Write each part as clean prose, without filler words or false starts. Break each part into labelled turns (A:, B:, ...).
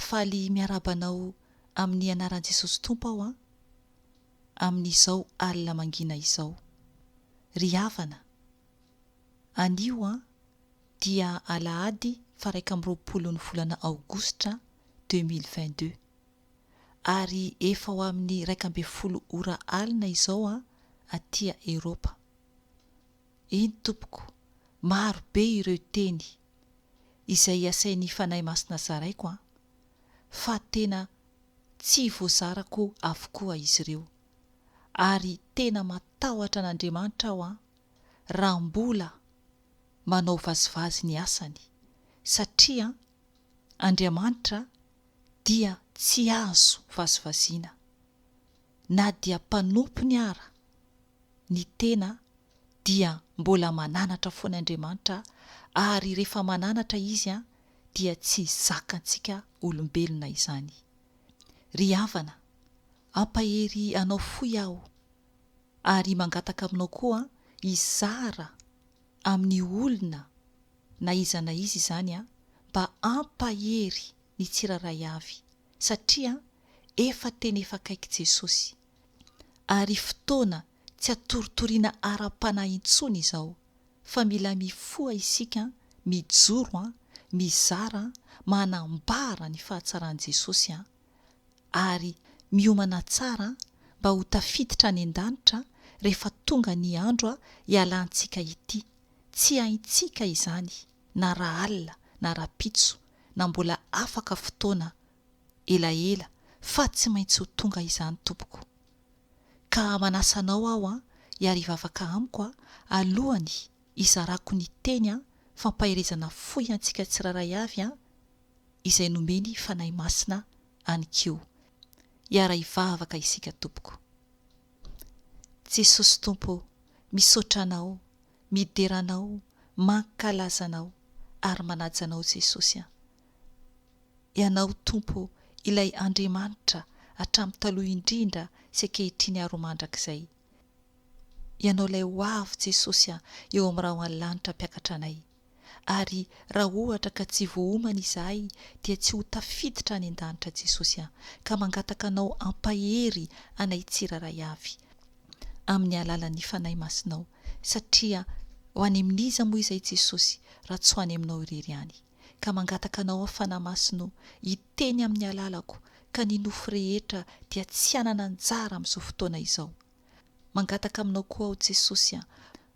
A: Faly miarahaba anao amin'ny anaran'i Jesosy Tompo aho an, amin'izao alina mangina izao. Ry havana, anio an, dia alahady faha-21 ny volana aogositra 2022. Ary efa ho amin'ny 11 ora alina izao an, aty Eropa. Eny tompoko, maro be ireo teny izay asain'ny Fanahy Masina zaraiko an, fa tena tsy voazarako avokoa izy ireo. Ary tena matahotra an'Andriamanitra aho an, raha mbola manao vazivazy ny asany, satria Andriamanitra dia tsy azo vazivaziana, na dia mpanompony ara ny tena dia mbola mananatra foana Andriamanitra ary rehefa mananatra Izy dia tsy zakantsika olombelona izany. Ry havana, hampahery anao fohy aho ary mangataka aminao koa hizara amin'ny olona na iza na iza izany mba hampahery ny tsirairay avy satria efa tena efa akaiky Jesosy ary fotoana tsy atoritoriana ara-panahy intsony izao fa mila mifoha isika mijoro an, mizara an, manambara ny fahatsaran'i Jesosy an, ary miomana tsara an mba ho tafiditra any an-danitra rehefa tonga ny andro hialantsika ity, tsy haintsika izany na rahalina na rapitso na mbola afaka fotoana elaela fa tsy maintsy ho tonga izany tompoko. Ka manasa anao aho an hiarivavaka amiko an alohany hizarako ny teny an fampaherezana fohy antsika tsirairay avy an izay nomeny Fanahy Masina aninkeo. Hiara-hivavaka isika tompoko. Jesosy Tompo ô, misaotra Anao, midera Anao, mankalaza Anao ary manaja Anao Jesosy an. Ianao Tompo ô, ilay Andriamanitra hatramin'ny taloha indrindra sy ankehitriny ary ho mandrakizay. Ianao ilay ho avy Jesosy a, eo amin'ny rahon'ny lanitra hampiakatra anay. Ary raha ohatra ka tsy voaomana izahay dia tsy ho tafiditra any an-danitra Jesosy a, ka mangataka Anao hampahery anay tsirairay avy amin'ny alalan'ny Fanahy Masinao satria ho any amin'iza moa izay Jesosy raha tsy ho any Aminao irery ihany. ka mangataka anao aho Fanahy Masina o, hiteny amin'ny alalako, ka ny nofo rehetra dia tsy hanana anjara amin'izao fotoana izao. Mangataka aminao koa aho Jesosy a,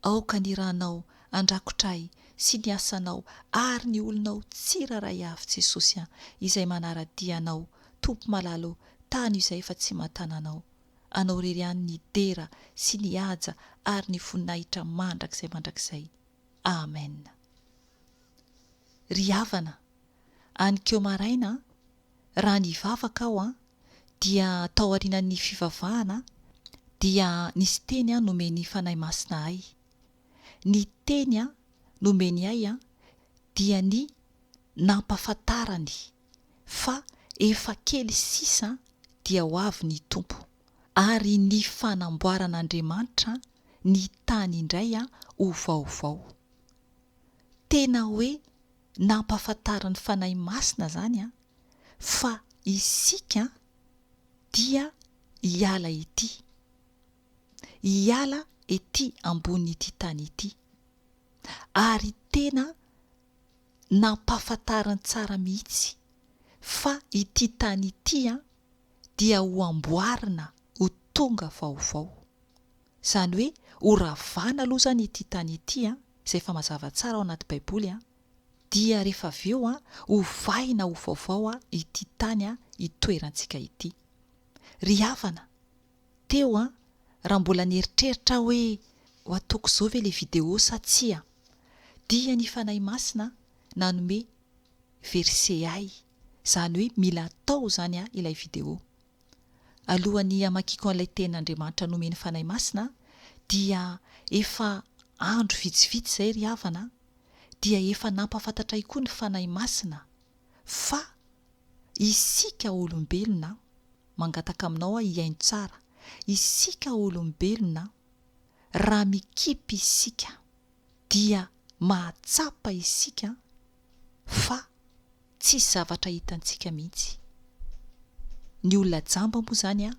A: aoka ny ranao handrakotra ahy sy ny asanao ary ny olonao tsirairay avy Jesosy a, izay manara-dia anao, Tompo malala o, tano izay efa tsy mahatana anao. Anao irery ihany ny dera sy ny haja ary ny voninahitra mandrakizay mandrakizay. Amen. Ry havana, anikeo maraina an, raha nivavaka aho an, dia tao aorianan'ny fivavahana dia nisy teny an nomen'ny Fanahy Masina ahy. Ny teny an nomeny ahy an dia ny nampafantarany fa efa kely sisa dia ho avy ny Tompo, ary ny fanamboaran'Andriamanitra ny tany indray ho vaovao. Tena hoe nampahafantarin'ny Fanahy Masina izany fa isika dia hiala ety, hiala ety ambonin'ity tany ity. Ary tena nampahafantariny tsara mihitsy fa ity tany ity dia ho amboarina ho tonga vaovao. Izany hoe ho ravana aloha izany ity tany ity an, izay efa mazava tsara ao anaty baiboly an, dia rehefa avy eo an, ovaina ho vaovao an ity tany an itoerantsika ity. Ry havana, teo an, raha mbola nieritreritra aho hoe ho ataoko izao ve ilay vidéo sa tsia, dia ny Fanahy Masina nanome verset ahy, izany hoe mila atao izany an ilay vidéo. Alohan'ny hamakiako an'ilay tenin'Andriamanitra nomen'ny Fanahy Masina dia efa andro vitsivitsy izay ry havana dia efa nampahafantatra ahy koa ny Fanahy Masina fa isika olombelona, mangataka aminao aho hihaino tsara, isika olombelona raha mikipy isika dia mahatsapa isika fa tsisy zavatra hitantsika mihitsy. Ny olona jamba moa izany an,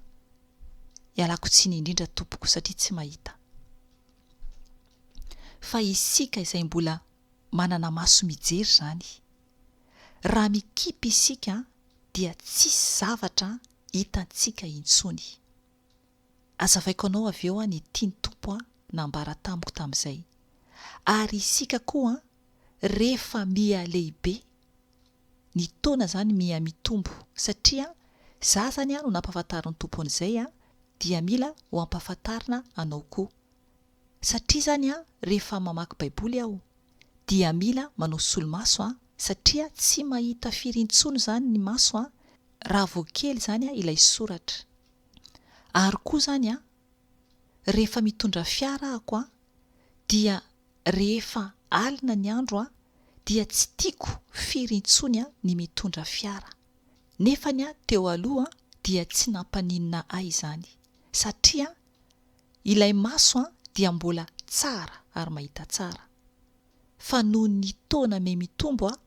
A: ialako tsiny indrindra tompoko satria tsy mahita. Fa isika izay mbola manana maso mijery izany, raha mikipy isika dia tsisy zavatra hitantsika intsony. Azavaiko anao avy eo ny tian'ny Tompo nambara tamiko tamin'izay. Ary isika koa rehefa miha lehibe, ny taona zany miha mitombo satria za zany no nampahafantarin'ny Tompo an'izay dia mila ho ampahafantarina anao koa. Satria zany rehefa mamaky baiboly aho dia mila manao solomaso satria tsy mahita firy intsony zany ny maso raha vao kely zany ilay soratra. Ary koa zany an, rehefa mitondra fiara ahako an, dia rehefa alina ny andro an, dia tsy tiako firy intsony an ny mitondra fiara. Nefany an teo aloha an dia tsy nampaninona ahy izany. Satria ilay maso an dia mbola tsara ary mahita tsara. Fa noho ny taona me mitombo an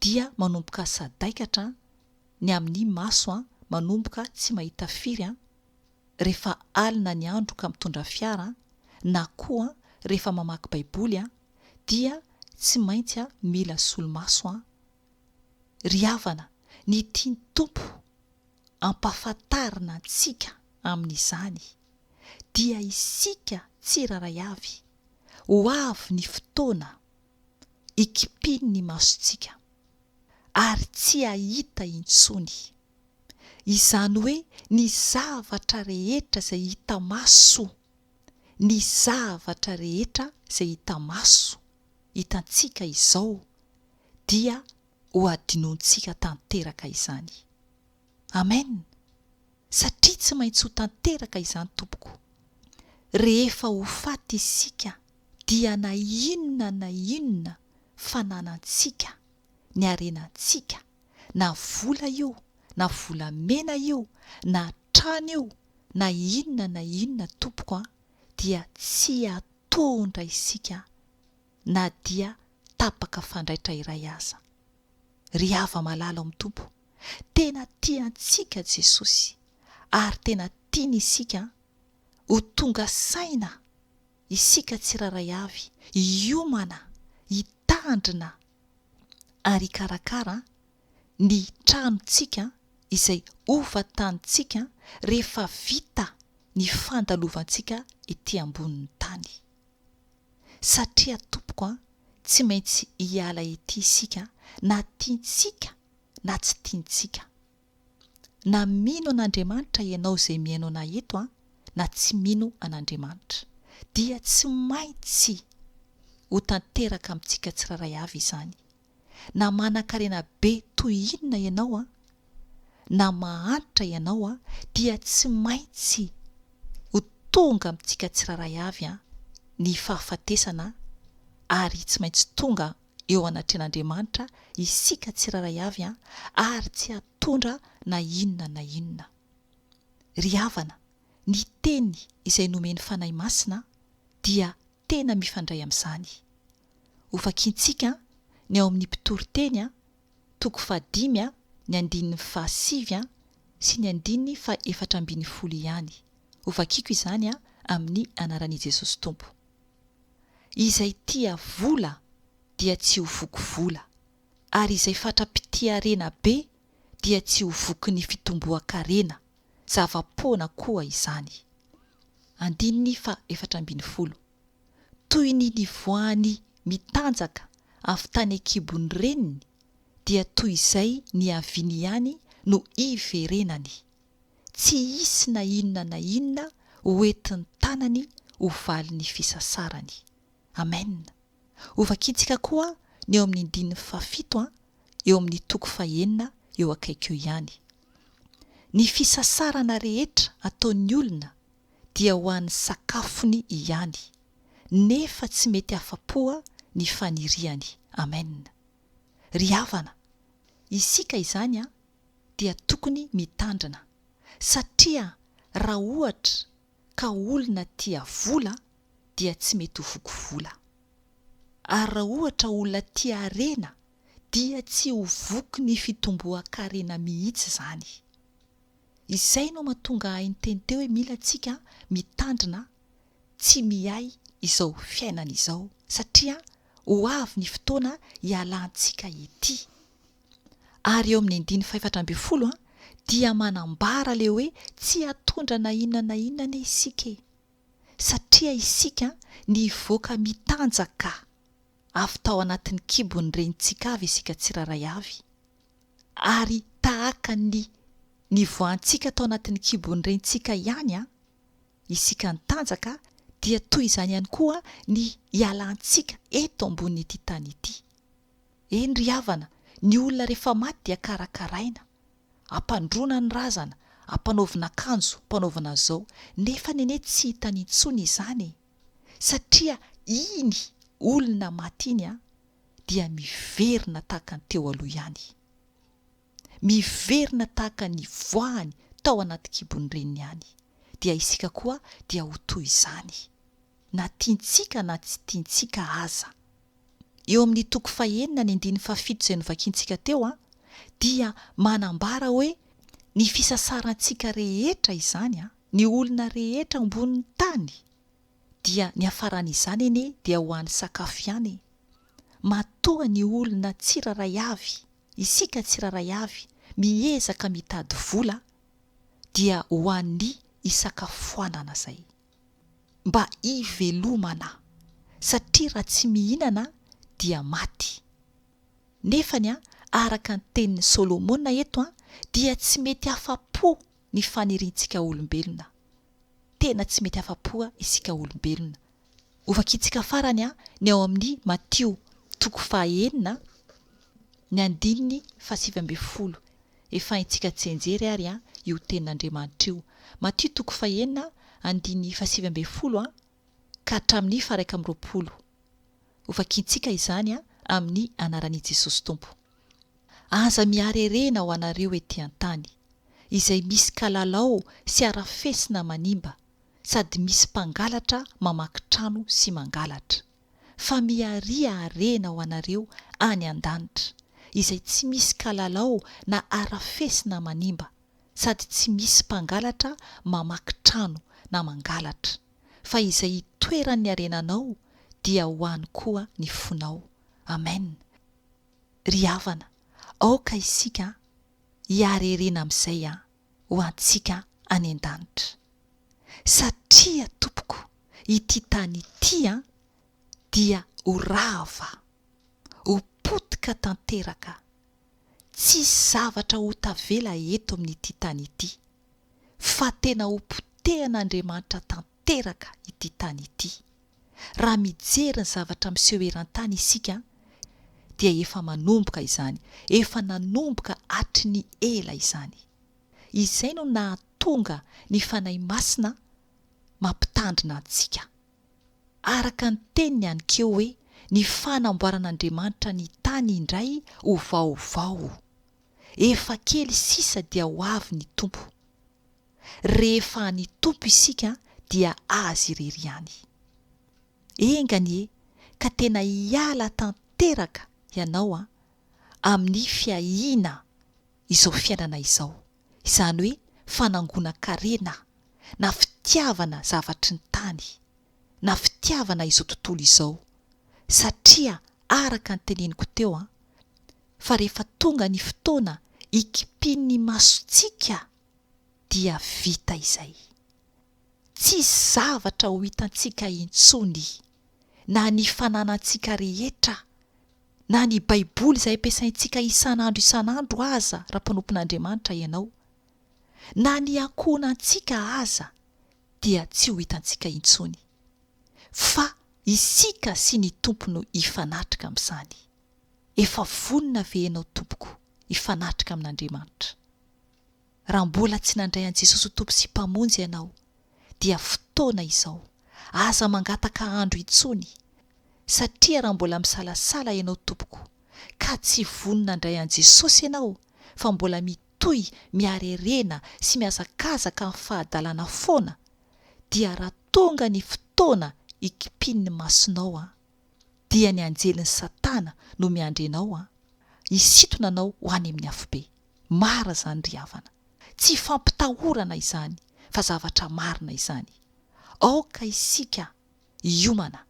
A: dia manomboka sadaikatra an ny amin'ny maso an, manomboka tsy mahita firy an, rehefa alina ny andro ka mitondra fiara an, na koa an, rehefa mamaky baiboly an, dia tsy maintsy an mila solomaso an. Ry havana, ny tian'ny Tompo ampahafantarina antsika amin'izany dia isika tsirairay avy, ho avy ny fotoana hikipian'ny masontsika ary tsy hahita intsony. Izany hoe ny zavatra rehetra izay hita maso, ny zavatra rehetra izay hita maso, hitantsika izao, dia ho hadinontsika tanteraka izany. Amen! Satria tsy maintsy ho tanteraka izany tompoko. Rehefa ho faty isika dia na inona na inona fananantsika, ny harenantsika, na vola io, na volamena io, na trano io, na inona na inona tompoko an, dia tsy hatondra isika na dia tapaka fandraitra iray aza. Ry hava-malala ao amin'ny Tompo, tena tia antsika Jesosy ary tena tiany isika ho tonga saina isika tsirairay avy hiomana, hitandrina ary hikarakara ny tranontsika izay hovantanintsika rehefa vita ny fandalovantsika ety ambonin'ny tany. Satria tompoko an, tsy maintsy hiala ety isika na tiantsika na tsy tiantsika. Na mino an'Andriamanitra ianao izay mihaino anah eto an, na tsy mino an'Andriamanitra. Dia tsy maintsy ho tanteraka amintsika tsirairay avy izany. Na manankarena be toy inona ianao an, na mahantra ianao an, dia tsy maintsy ho tonga amintsika tsirairay avy an, ny fahafatesana ary tsy maintsy tonga eo anatrehan'Andriamanitra isika tsirairay avy an, ary tsy hatondra na inona na inona. Ry havana, ny teny izay nomen'ny Fanahy Masina dia tena mifandray amin'izany. Hovakintsika ny ao amin'ny Mpitoriteny toko fahadimy ny andininy fahasivy sy ny andininy fahefatra ambinifolo ihany. Hovakiko izany amin'ny anaran'i Jesosy Tompo. Izay tia vola dia tsy ho voky vola, ary izay fatra-pitia harena be dia tsy ho vokin'ny fitomboan-karena, zava-poana koa izany. Andininy faha 14. Toy ny nivoahany mitanjaka avy tany an-kibon'ny reniny, dia toy izay niaviany ihany no hiverenany. Tsy hisy na inona na inona ho entin'ny tanany ho valin'ny fisasarany. Amen. Hovakintsika koa ny eo amin'ny andininy fahafito eo amin'ny toko fahenina eo akaiky eo ihany. Ny fisasarana rehetra ataon'ny olona dia ho an'ny sakafony ihany, nefa tsy mety afa-po ny faniriany. Amen. Ry havana, isika izany dia tokony mitandrina, satria raha ohatra ka olona tia vola dia tsy mety ho voky vola. Ary raha ohatra olona tia harena dia tsy ho voky ny fitomboan-karena mihitsy izany. Izay no mahatonga ahy niteny teo hoe mila tsika mitandrina tsy mihay izao fiainana izao satria ho avy ny fotoana hialantsika ety. Ary eo amin'ny andininy fahefatra ambin'ny folo dia manambara ilay hoe tsy hatondra na inona na inona anie isika e! Satria isika nivoaka mitanjaka avy tao anatin'ny kibon'ny renintsika avy isika tsirairay avy. Ary tahaka ny nivoahantsika tao anatin'ny kibon'ny renintsika ihany isika nitanjaka dia toy izany ihany koa ny hialantsika eto ambonin'ity tany ity. Eny ry havana, ny olona rehefa maty dia karakaraina, ampandroana ny razana, ampanaovina akanjo, ampanaovina an'izao, nefa anie tsy hitany intsony izany e! Satria iny olona maty iny an, dia miverina tahaka ny teo aloha ihany. Miverina tahaka ny nivoahany tao anaty kibon'ny reniny ihany. Dia isika koa dia ho toy izany. Na tiantsika na tsy tiantsika aza. Eo amin'ny toko fahenina ny andininy fahafito izay novakintsika teo an, dia manambara hoe ny fisasarantsika rehetra izany an, ny olona rehetra ambonin'ny tany, dia niafaran'izany anie dia ho an'ny sakafo ihany e! Matoa ny olona tsirairay avy, isika tsirairay avy miezaka mitady vola dia ho an'ny hisakafoanana zay. Mba hivelomana satria raha tsy mihinana dia maty. Nefany an, araka ny tenin'i Solomona eto an, dia tsy mety afa-po ny faniriantsika olombelona. Tena tsy mety afa-po isika olombelona. Hovakintsika farany ny ao amin'ny Matio toko fahaenina, ny andininy fahasivy ambin'ny folo. Efa haintsika tsianjery ary io tenin'Andriamanitra io. Matio toko fahenina, andininy fahasivy ambin'ny folo ka hatramin'ny faha-21. Hovakintsika izany amin'ny anaran'i Jesosy Tompo. Aza miharerena ho anareo ety an-tany, izay misy kalalao sy harafesina manimba, sady misy mpangalatra mamaky trano sy mangalatra. Fa miharia harena ho anareo any an-danitra, izay tsy misy kalalao na harafesina manimba, sady tsy misy mpangalatra mamaky trano na mangalatra. Fa izay itoeran'ny harenanao, dia ho any koa ny fonao. Amen. Ry havana, aoka isika hiarerena amin'izay ho antsika any an-danitra. Satria tompoko, ity tany ity dia ho rava, ho potika tanteraka, tsisy zavatra ho tavela eto amin'ity tany ity, fa tena ho potehan'Andriamanitra tanteraka ity tany ity. Raha mijery ny zavatra miseho eran-tany isika dia efa manomboka izany, efa nanomboka hatry ny ela izany. Izay no nahatonga ny Fanahy Masina mampitandrina antsika. Araka ny teniny aninkeo hoe ny fanamboaran'Andriamanitra ny tany indray ho vaovao. Efa kely sisa dia ho avy ny Tompo. Rehefa an'i Tompo isika dia Azy irery ihany. Enga anie ka tena hiala tanteraka ianao an, amin'ny fiahiana izao fiainana izao, izany hoe fanangonan-karena na fitiavana zavatry ny tany, na fitiavana izao tontolo izao, satria araka ny teneniko teo an, fa rehefa tonga ny fotoana hikipian'ny masontsika dia vita izay. Tsisy zavatra ho hitantsika intsony, na ny fananantsika rehetra, na ny Baiboly izay ampiasaintsika isan'andro isan'andro aza raha mpanompon'Andriamanitra ianao, na ny ankohonantsika aza dia tsy ho hitantsika intsony. Fa isika sy ny Tompo no hifanatrika amin'izany. Efa vonona ve ianao tompoko hifanatrika amin'Andriamanitra? Raha mbola tsy nandray an'i Jesosy ho Tompo sy Mpamonjy ianao dia fotoana izao. Aza mangataka andro intsony satria raha mbola misalasala ianao tompoko ka tsy vonona handray an'i Jesosy ianao fa mbola mitohy miharerena sy mihazakazaka amin'ny fahadalana foana dia raha tonga ny fotoana hikipian'ny masonao an! dia ny anjelin'i Satana no miandry anao an! Hisintona anao ho any amin'ny afobe. Mara izany ry havana. Tsy fampitahorana izany fa zavatra marina izany. Aoka isika hiomana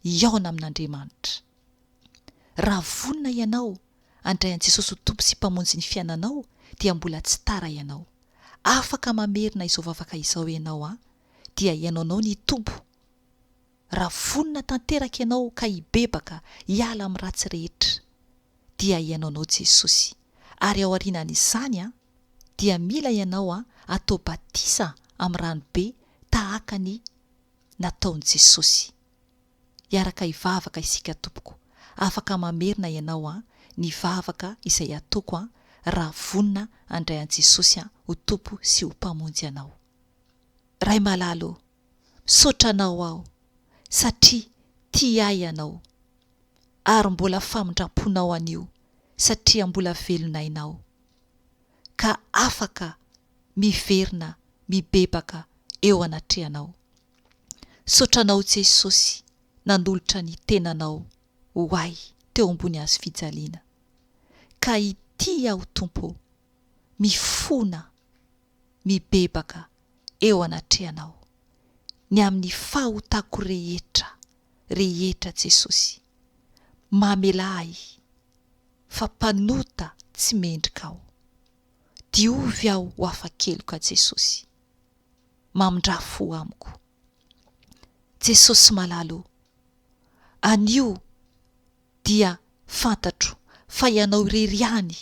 A: hihaona amin'Andriamanitra. Raha vonona ianao handray an'i Jesosy ho Tompo sy Mpamonjy ny fiainanao dia mbola tsy tara ianao. Afaka mamerina izao vavaka izao ianao an, dia hihainoanao ny Tompo. Raha vonona tanteraka ianao ka hibebaka hiala amin'ny ratsy rehetra dia hihainoanao Jesosy. Ary aorianan'izany an, dia mila ianao an atao batisa amin'ny rano be tahaka ny nataon'i Jesosy. Hiaraka hivavaka isika tompoko. Afaka mamerina ianao an ny vavaka izay ataoko an raha vonona handray an'i Jesosy an ho Tompo sy ho Mpamonjy anao. Ray malala ô, misaotra Anao aho satria tia ahy Ianao ary mbola famindramponao anio satria mbola velon'aina aho ka afaka miverina mibebaka eo anatrehanao. Misaotra Anao Jesosy nanolotra ny tenanao ho ahy teo ambony hazo fijaliana. Ka ity aho Tompo ô, mifona mibebaka eo anatrehanao ny amin'ny fahotako rehetra rehetra Jesosy. Mamelà ahy fa mpanota tsy mendrika aho. Diovy aho ho afa-keloka Jesosy. Mamindrà fo amiko. Jesosy malala o! Anio dia fantatro fa Ianao irery ihany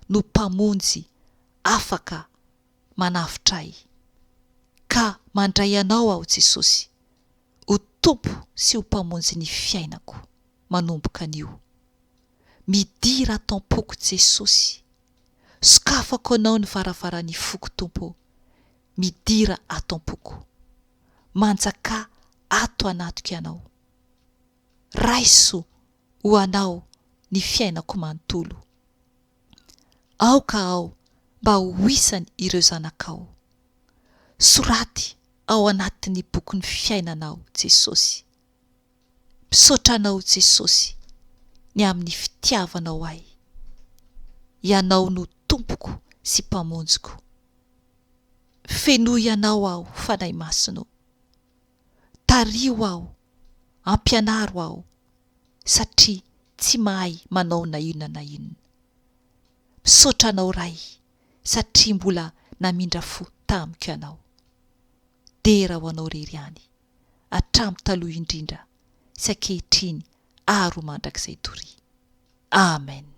A: no Mpamonjy afaka manavotra ahy. Ka mandray Anao aho Jesosy ho Tompo sy ho Mpamonjy ny fiainako manomboka anio. Midira ato am-poko Jesosy. Sokafako Anao ny varavaran'ny foko Tompo ô. Midira ato am-poko. Manjakà ato anatiko Ianao. Raiso ho Anao ny fiainako manontolo. Aoka aho mba ho isan' ireo zanakao. Soraty ao anatin'ny bokin'ny fiainana aho Jesosy. Misaotra Anao Jesosy ny amin'ny fitiavanao ahy. Ianao no Tompoko sy Mpamonjiko. Fenoy Anao aho Fanahy Masina o. Tariho aho, ampianaro aho satria tsy mahay manao na inona na inona. Misaotra Anao Ray satria mbola namindra fo tamiko Ianao. Dera ho Anao rery ihany, hatramin'ny taloha indrindra sy ankehitriny ary ho mandrakizay doria. Amen.